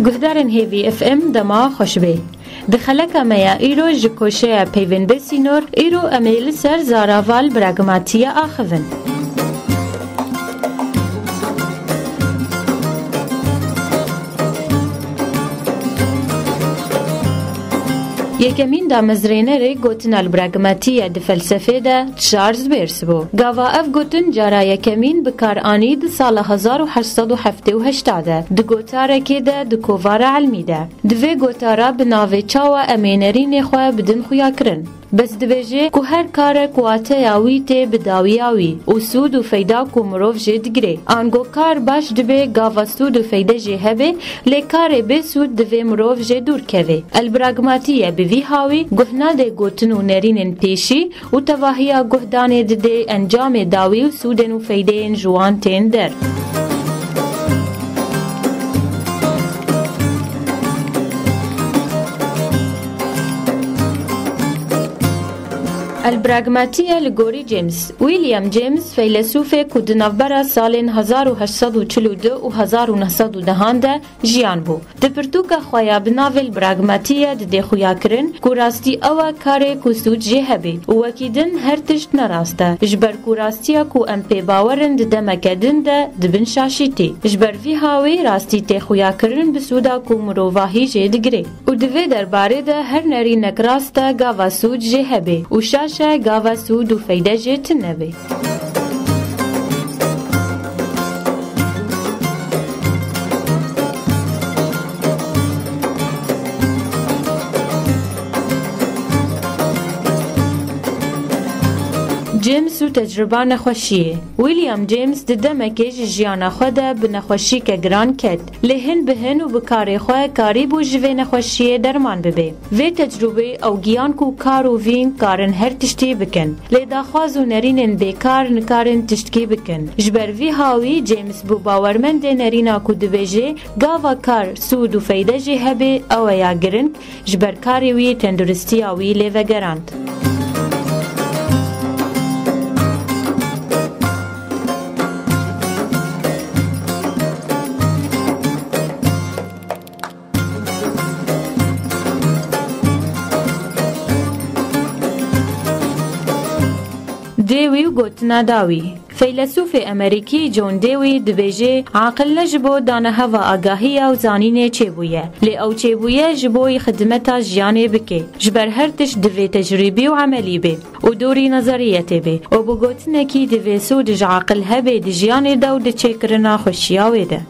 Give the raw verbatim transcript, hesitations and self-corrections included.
Guhdarên Hêvî F M, dema xweş bê. Di xeleka me ya îro ji koşeya peyvendê sînor, îro em ê li ser zaraval pragmatiya axivin. Yekemîn damezrênerê gotina li pragmatiya di felsefê de Charles Peirce bû. Gava ev gotin cara yekemîn bi kar anî di sala hezar û heşt sed û heftê û heşt de, di gotarekê de, di kovara ilmî de. Di vê gotara bi navê Çawa em ê nerînê xwe bidin xuyakirin? Bes dibêje ku her karek wateya wî tê bi dawiya wî û sûd û feyda ku mirov jê digirê. Ango kar baş dibe gava sûd û feyde jê hebe, lê karê bê sûd divê mirov jê dûr keve. El pragmatiye bi vî hawî guh nade gotin û nerînên pêşî û tevahiya guhdanê dide encamê dawî û sûdên û feydeyên ji wan tên der. El pragmatiye li gorî James. William James, feylesûfê ku di navbera salên hezar û heşt sed û çil û du û hezar û neh sed û dehan de jiyan bû. Di pirtûka xwe ya bi navê El Pragmatiye dide xuyakirin ku rastî ew e karê ku sûd jê hebe û wekî din her tişt ne rast e, ji ber ku rastiya ku em pê bawer in di demeke din de dibin şaşîtî. Ji ber vî hawî rastî tê xuyakirin bi sûda ku mirovahî jê digire. Û di vê derbarê de her nerînek rast e gava sûd jê hebe û şaş e gava sûd û feyde jê tune be. James û tecrûba nexweşiyê. William James di demekê ji jiyana xwe de bi nexweşîke giran ket, lê hin bi hin û bi karê xwe karîbû ji vê nexweşiyê derman bibe. Vê tecrûbê ew giyan ku kar û vîn karin her tiştî bikin, lê daxwaz û nerînên bêkar nikarin tiştkî bikin. Ji ber vî hawî James bû bawermendê nerîna ku dibêje gava kar sûd û feyde jê hebe, ew e ya giring, ji ber karê wî tenduristiya wî lê vegerand. Dewî û gotina dawî. Feylesûfê Emerîkî John Dewey dibêje, aqil ne ji bo daneheva agahiya û zanînê çêbûye, lê ew çêbûye ji bo xidmeta jiyanê bike. Ji ber her tişt divê tecrîbî û emelî be û dorî nezeriyetê be û bi gotinekî divê sûd ji aqil hebe di jiyanê de û di çêkirina xweşiya wê de.